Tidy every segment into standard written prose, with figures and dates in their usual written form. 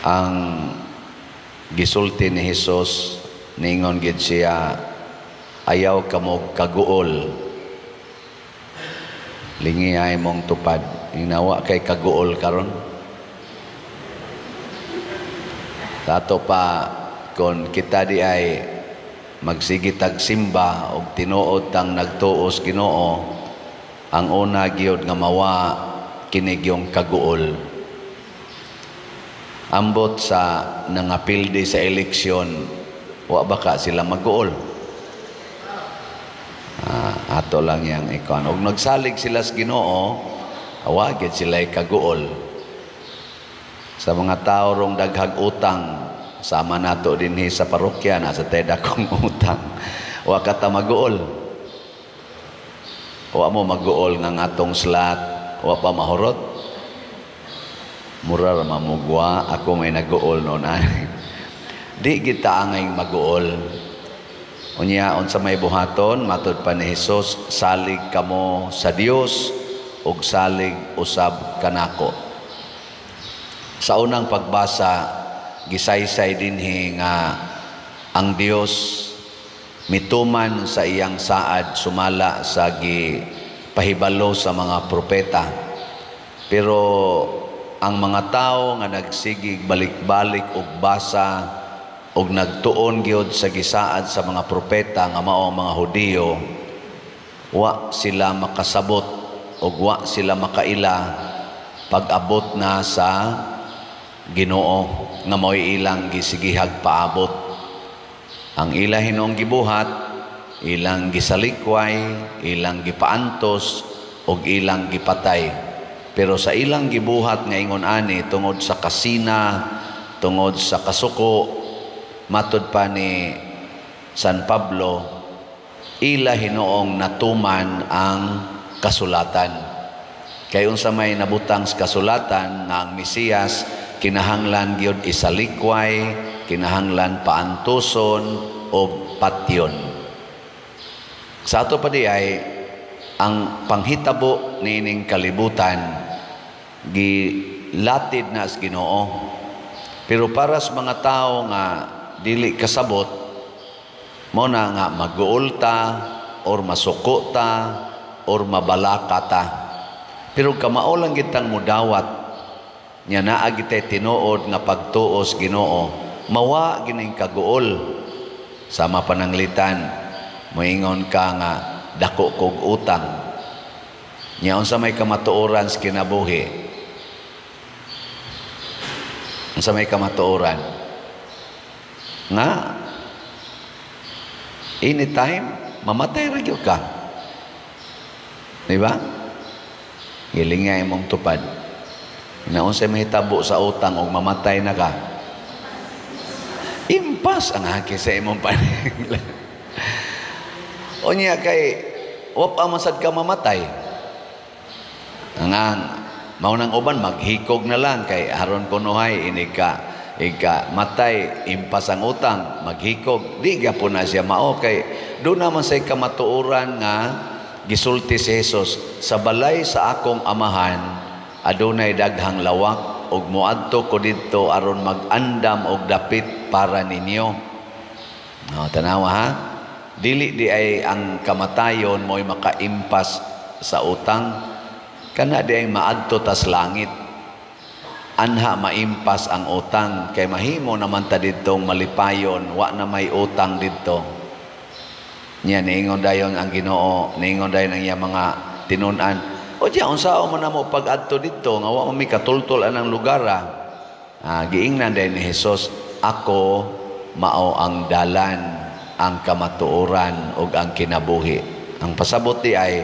Ang gisulti ni Hesus, ningon gid siya, "Ayaw kamo kaguol." Lingi mong tupad. Inawa kay kaguol karon. Tato pa kon kita di ay magsige tag simba og tinuod tang nagtuos Ginoo, ang una gyud nga mawa kini gyung kaguol. Ambot sa nangapildi sa eleksyon, wa ba ka sila maguol? Ato lang yang ikon. Og nagsalig sila sa Ginoo, awa gid sila kaguol. Sa mga tao rong daghag utang, sama nato dinhi sa parokya na sa teda kong utang, wa ka ta maguol. Wa mo maguol nga atong slot wa pa mahurot. Mura ra mamugwa, ako may naguol noon ani. Di kita angay maguol. Unya, unsa may buhaton? Matud pa ni Hesus, "Salig kamo sa Dios ug salig usab kanako." Sa unang pagbasa, gisaysay dinhi nga ang Dios mituman sa iyang saad sumala sa gipahibalo sa mga propeta. Pero ang mga tao nga nagsigig balik-balik og basa og nagtuon gyud sa gisaad sa mga propeta nga mao ang mga Hudiyo, wa sila makasabot og wa sila makaila pag-abot na sa Ginoo nga mao'y ilang gisigihag paabot. Ang ila hinuong gibuhat, ilang gisalikway, ilang gipaantos ug ilang gipatay. Pero sa ilang gibuhat nga ingon ani, tungod sa kasina, tungod sa kasuko, matud pa ni San Pablo, ila hinuong natuman ang kasulatan. Kay unsa may nabutang sa kasulatan nga ang Mesiyas kinahanglan gyud isalikway, kinahanglan paantuson og patyon. Sa ato pa di ay ang panghitabo niining kalibutan gilatid na sa Ginoo. Pero para sa mga tao nga dili kasabot, mao na nga maguol ta or masuko ta or mabalaka ta. Pero kamao lang gitang mudawat nya naa gitay tinuod nga pagtuos Ginoo, mawa gining kaguol. Sama pananglitan moingon ka nga dako kog utang. Nya unsa may kamatuoran sa kinabuhi? Unsa may kamatuoran? Nga anytime mamatay ra gyud ka. Di ba? Gilinga imong tupad. Na unsay mahitabo sa utang og mamatay na ka? Impas ang haki sa imong paninglan. Unya kay wa pa man sad ka mamatay. Ang mao nang uban maghikog na lang kay aron kunuhay inig ka ika matay, impas ang utang, maghikog. Di gyapon na siya mao kay do naman say kamatuoran nga gisulti si Jesus, "Sa balay sa akong amahan adunay daghang lawak ug moadto ko didto aron mag-andam og dapit para ninyo." No, tanawa ha. Dili di ay ang kamatayon mo'y makaimpas sa utang. Kana di ay maadto tas langit. Anha maimpas ang utang kay mahimo naman ta didtong malipayon, wa na may utang didto. Nya niingon dayon ang Ginoo, niingon dayon ang iyang mga tinun-an. "O diya, unsaon man namo pag-adto didto nga wa man mi katultol anang lugar ah?" Giingnan dayon ni Jesus, "Ako mao ang dalan, ang kamatuoran ug ang kinabuhi." Ang pasabot di ay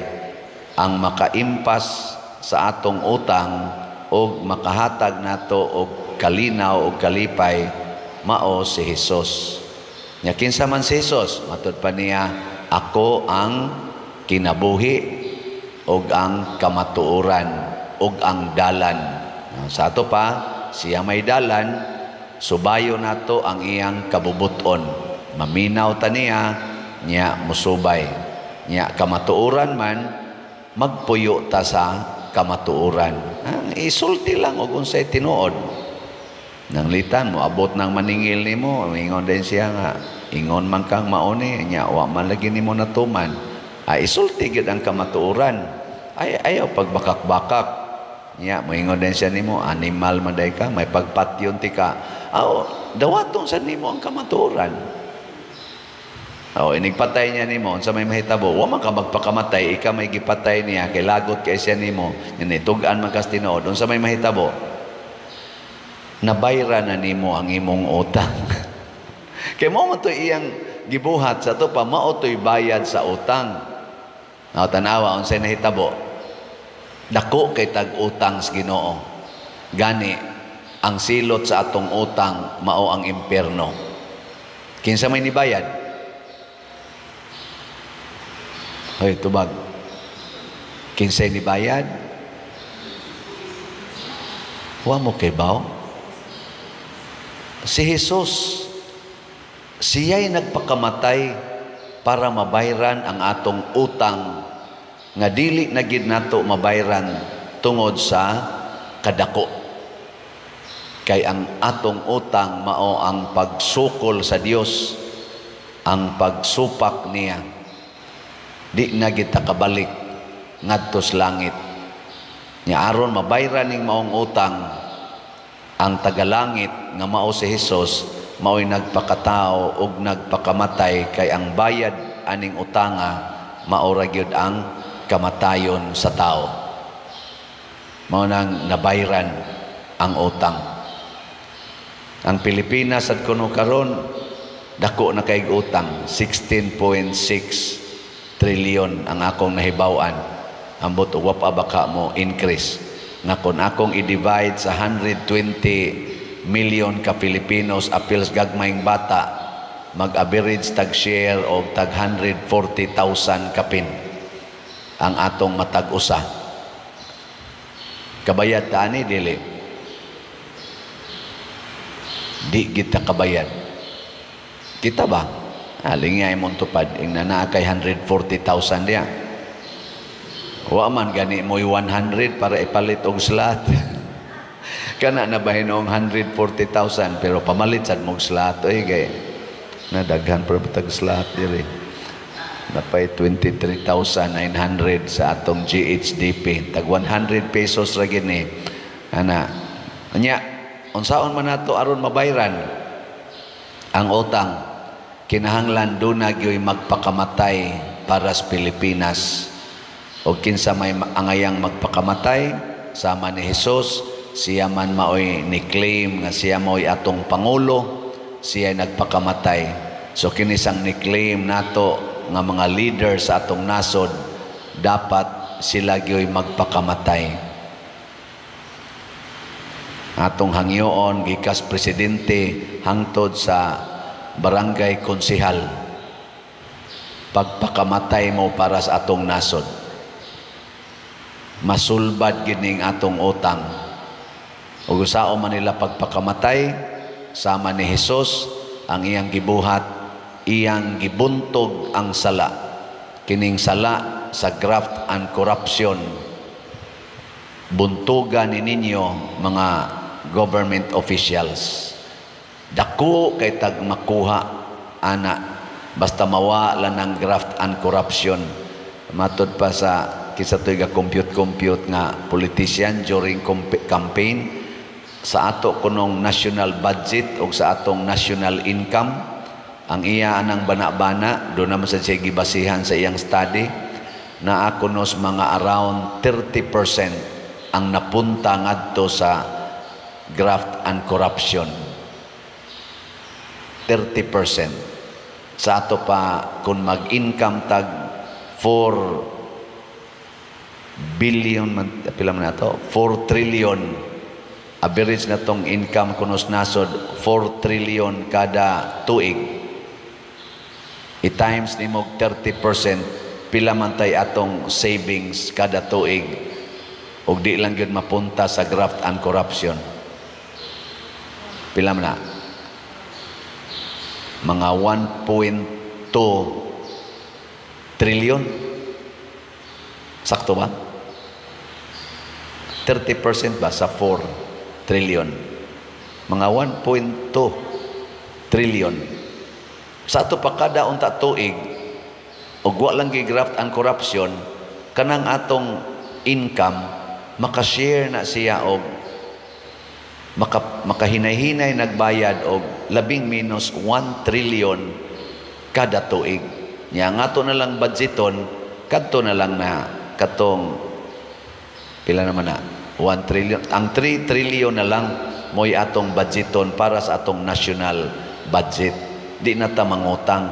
ang makaimpas sa atong utang ug makahatag nato og kalinaw ug kalipay mao si Hesus. Nya kinsa man si Hesus? Matud pa niya, "Ako ang kinabuhi ug ang kamatuoran ug ang dalan." Sa ato pa, siya may dalan, subayo nato ang iyang kabubuton. Maminaw ta niya, nya musubay. Nya kamatuoran man, magpuyo ta sa kamatuoran. Isulti lang og unsay tinuod. Nanglitan mo abot ng maningil nimo, ingon din siya nga ingon man kang mauni nya wa man lagi nimo natuman. Ay, isulti gyud ang kamatuoran. Ay, ayaw pagbakak-bakak. Nya moingon din siya nimo, animal man day ka, may pagpatyon ti ka. Aw, dawaton sa nimo ang kamatuoran. O, inigpatay niya nimo, unsa may mahitabo? Wa man ka magpakamatay, ika may gipatay niya, kay lagot kay siya nimo, nya tug-an man kas tinuod, unsa may mahitabo? Nabayra na nimo ang imong utang. Kay mao man to iyang gibuhat sa to pa, mao to'y bayad sa utang. Now, tanawa unsay nahitabo. Dako kay tag utang sa Ginoo. Gani ang silot sa atong utang mao ang impierno. Kinsa may nibayad? Hoy, tubag. Kinsay nibayad? Wa mo kay baw? Si Jesus, siya'y nagpakamatay para mabayran ang atong utang nga dili na gid nato mabayran tungod sa kadako. Kay ang atong utang mao ang pagsukol sa Dios, ang pagsupak niya. Di na gid ta kabalik ngadto sa langit. Nya aron mabayran ning maong utang, ang tagalangit nga mao si Hesus mao'y nagpakatao ug nagpakamatay, kay ang bayad aning utanga mao ra gyud ang kamatayon sa tao. Mao nang nabayran ang utang. Ang Pilipinas at kuno karon dako na kay utang, 16.6 trillion ang akong nahibaw-an. Ambot og wa pa baka mo increase. Nga kung akong i-divide sa 120 million ka Filipinos apils gagmayng bata, mag-average tag share og tag 140,000 kapin ang atong matag usa. Kabayad ta ani dili? Di kita kabayad. Kita ba? Lingay mong tupad ing naa kay 140,000 diya. Wa man gani mo'y 100 para ipalit og slot. Kana na ba hinuong 140,000 pero pamalit sad mog slot oy, kay nadaghan pa tag slot diri. Napay 23,900 sa atong GHDP. Tag 100 pesos ra gini. Ana. Nya unsaon man nato aron mabayran ang utang? Kinahanglan duna gyoy magpakamatay para sa Pilipinas. O kinsa may angayang magpakamatay sama ni Hesus, siya man maoy ni-claim nga siya maoy atong pangulo, siya nagpakamatay. So kinisang ni-claim nato nga mga leader sa atong nasod, dapat sila gyoy magpakamatay. Atong hangyoon gikas presidente hangtod sa barangay konsehal, pagpakamatay mo para sa atong nasod, masulbad gining atong utang. Ug usao man nila pagpakamatay sama ni Hesus, ang iyang gibuhat, iyang gibuntog ang sala. Kining sala sa graft and corruption, buntugan ni ninyo mga government officials. Dako kay tag makuha ana, basta mawa lang ang graft and corruption. Matod pa sa kinsa to'y ga-compute-compute nga politician during campaign, sa ato kunong national budget o sa atong national income, ang iya anang bana-bana, doon naman sa siya gibasihan sa iyang study, naa kunos mga around 30% ang napunta ngadto sa graft and corruption. 30%. Sa ato pa, kung mag-income tag 4 billion, pila man na to? 4 trillion. Average na tong income kunos nasod, 4 trillion kada tuig. I-times nimo 30%, pila man tay atong savings kada tuig og di lang gyud mapunta sa graft and corruption. Pila man na? Mga 1.2 trillion. Sakto ba? 30% ba sa 4 trillion? Mga 1.2 trillion. Sa ato pa kada unta tuig, ug wa lang gi-graft ang corruption, kanang atong income maka-share na siya og makahinay-hinay nagbayad og labing minus 1 trillion kada tuig. Nya ang ato na lang budgeton kadto na lang na katong pila naman na 1 trillion, ang 3 trillion na lang mo'y atong budgeton para sa atong national budget. Di na ta mangutang.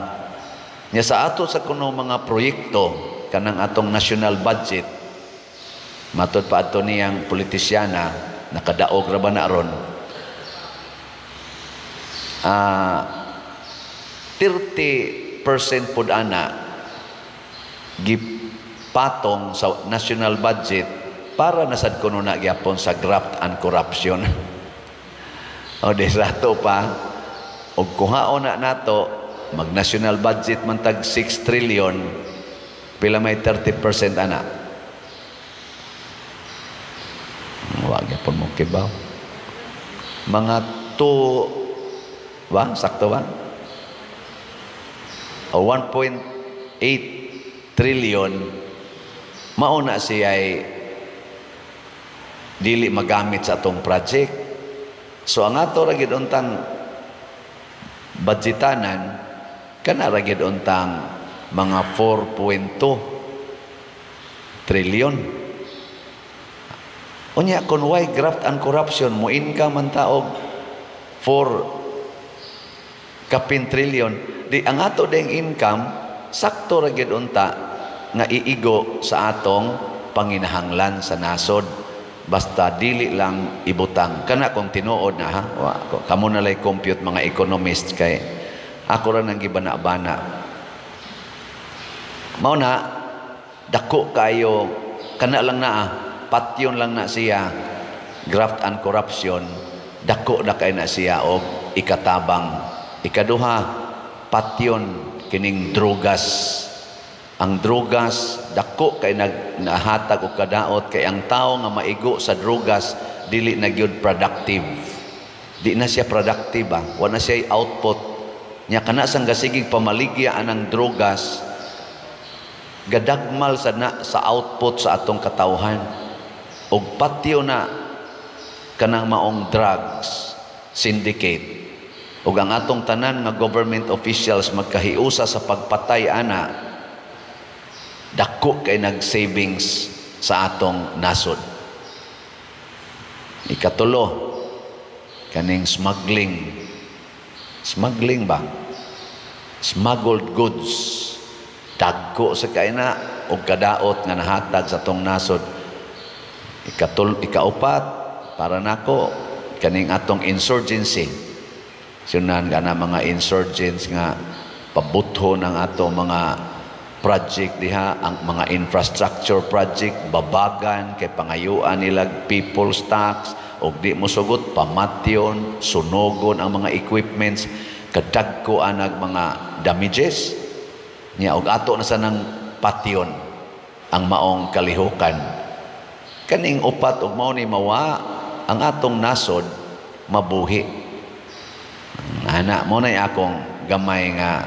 Nya sa ato sa kuno mga proyekto, kanang atong national budget, matud pa ato niyang politisyana, nakadaog ra ba na ron, 30% pud ana gipatong sa national budget para nasad kuno na gyapon sa graft and corruption. O di sa ato pa, og kuhaon na nato, mag national budget man tag 6 trillion, pila may 30% ana? Wa gyapon mo kibaw. Mga 2 ba? Sakto ba? O 1.8 trillion mao na siya ay dili magamit sa atong project. So ang ato ra gid untang budgetanan, kana ra gid untang mga 4.2 trillion. Unya kung why graft and corruption mo income man taog 4 kapin trillion, di ang ato ding income sakto ra gid unta nga iigo sa atong panginahanglan sa nasod, basta dili lang ibutang kana kung tinuod na ha. Wa, kamo na lay compute, mga economist, kay ako ra nang gibana-bana. Mao na dako kayo kana lang na patyon lang na siya graft and corruption, dako na kay na siya og ikatabang. Ikaduha, patyon kining drogas. Ang drogas dako kay nahatag og kadaot, kay ang tawo nga maigo sa drogas dili na gyud productive. Di na siya productive ba, wa na siya output nya. Kana sang gasigig pamaligya anang drogas, gadagmal sa na sa output sa atong katawhan. Og patyo na kanang maong drugs syndicate ug ang atong tanan nga government officials magkahiusa sa pagpatay ana, dako kay nag-savings sa atong nasod. Ikatulo, kaning smuggling. Smuggling ba? Smuggled goods. Dagko sa kay na og kadaot nga nahatag sa atong nasod. Ikaupat, para nako, kaning atong insurgency. Sunan ka na mga insurgents nga pabutho ng atong mga project diha, ang mga infrastructure project, babagan kay pangayuan nila people's tax, og di mo sugot, pamatyon, sunogon ang mga equipments, kadagko anag mga damages niya. Og ato na sa nang patyon ang maong kalihukan. Kaning upat, og mao ni mawa ang atong nasod, mabuhi ana. Mo na akong gamay nga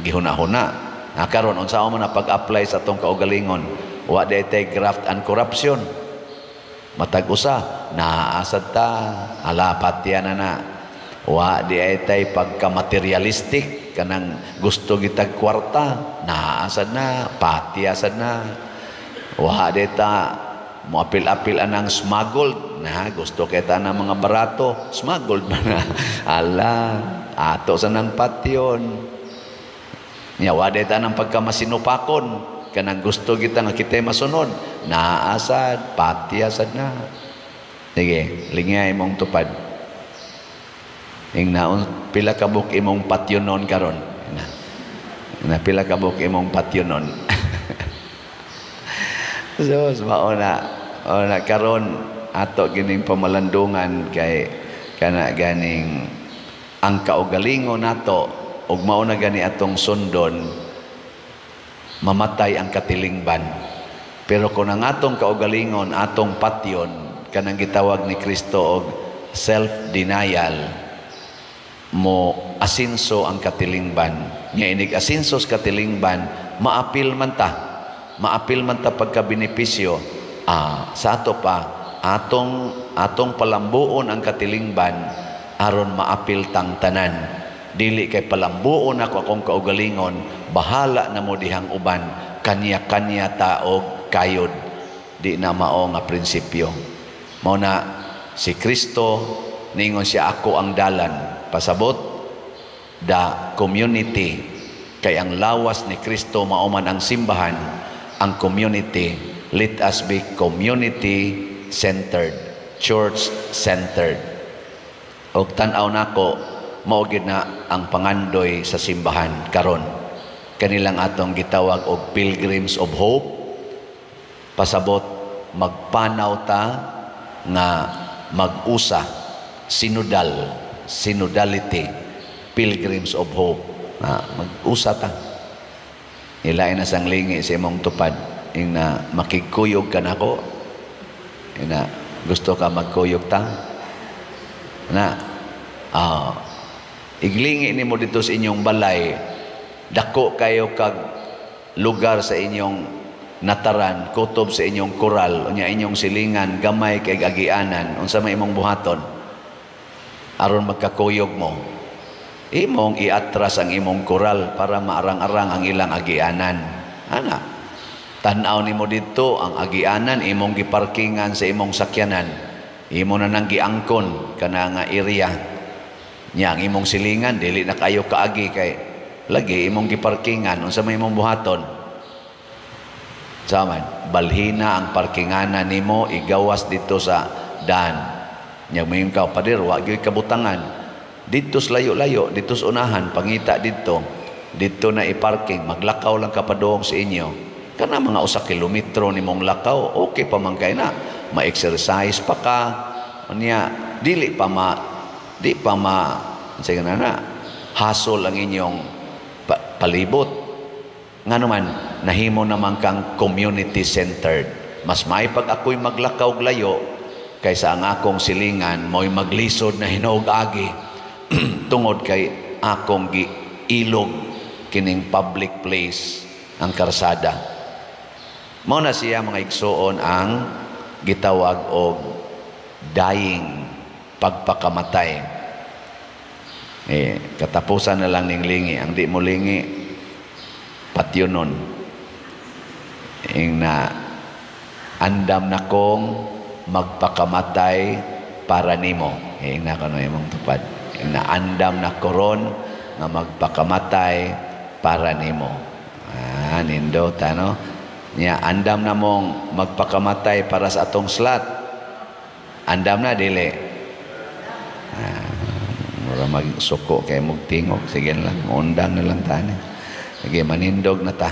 gihuna-huna. Na karon, unsa man na pag-apply sa atong kaugalingon? Wa di tay graft and corruption. Matag usa naasad ta, ala, patya na na. Wa di ay tay pagka-materialistic, kanang gusto gitag kwarta, naasad na, patya sad na. Wa di ta moapil-apil anang smuggled na gusto kita ng mga barato, smuggled man na, ala, ato sa nang patyon nya. Wa di ta nang pagkamasinupakon, kanang gusto kita nga kita masunod, naasad, patyasad na. Sige, lingay imong tupad. Ing naon pila ka buok imong patyonon karon na, na pila ka buok imong patyonon. So mao na, o na karon ato gining pamalandungan, kay kana ganing ang kaugalingon nato ug mao na gani atong sundon, mamatay ang katilingban. Pero kung ang atong kaugalingon atong patyon, kanang gitawag ni Kristo og self-denial, mo asinso ang katilingban. Nga inig asinso sa katilingban, maapil man ta. Maapil man ta pagka benepisyo. Sa ato pa, atong atong palambuon ang katilingban aron maapil tang tanan. Dili kay palambuon ako akong kaugalingon, bahala na mo dihang uban, kanya-kanya ta og kayod. Di na mao nga prinsipyo. Mao na si Kristo ningon siya, "Ako ang dalan." Pasabot, the community, kay ang lawas ni Kristo mao man ang simbahan, ang community. Let us be community centered, church centered. Og tan-aw nako, mao gid na ang pangandoy sa simbahan karon. Kanilang atong gitawag og Pilgrims of Hope. Pasabot, magpanaw ta nga mag-usa, sinodal, synodality, Pilgrims of Hope. Mag-usa ta. Ilain na sang lingi sa imong tupad. Ing na makigkuyog ka nako. Ing na gusto ka magkuyog ta. Na iglingi nimo dito sa inyong balay, dako kayo kag lugar sa inyong nataran, kutob sa inyong koral, unya inyong silingan, gamay kay agianan, unsa may imong buhaton aron magkakuyog mo? Imong iatras ang imong koral para maarang-arang ang ilang agianan. Ana, tan-aw nimo didto ang agianan, imong giparkingan sa imong sakyanan, imo na nang giangkon kana nga area nya. Ang imong silingan dili na kayo kaagi kay lagi imong giparkingan. Unsa may imong buhaton? Saman, balhina ang parkinganan nimo, igawas dito sa dan. Nya moingon ka, "Pader, wa gyud kabutangan." Dito sa layo-layo, dito sa unahan, pangita dito. Dito na i-parking, maglakaw lang ka padung sa inyo. Kana mga 1 kilometro nimong lakaw, okay pa man kay na. Ma-exercise pa ka. Unya, dili pa ma di pa ma sige na na hasol ang inyong palibot. Nga naman, nahimo naman kang community-centered. Mas may pag ako'y maglakaw layo kaysa ang akong silingan mo'y maglisod na hinuog agi tungod kay akong giilog kining public place, ang karsada. Mao na siya, mga igsuon, ang gitawag og dying, pagpakamatay. Eh, katapusan na lang ning lingi. Ang di mo lingi, patyonon. Ing na andam na kong magpakamatay para nimo. Ing na kano imong tupad. Ing na andam na koron nga magpakamatay para nimo. Nindot ano? Nya andam na mong magpakamatay para sa atong slot. Andam na, dili? Mura magsuko kay mog tingog. Sige lang, undang na lang tani. Sige, manindog na ta.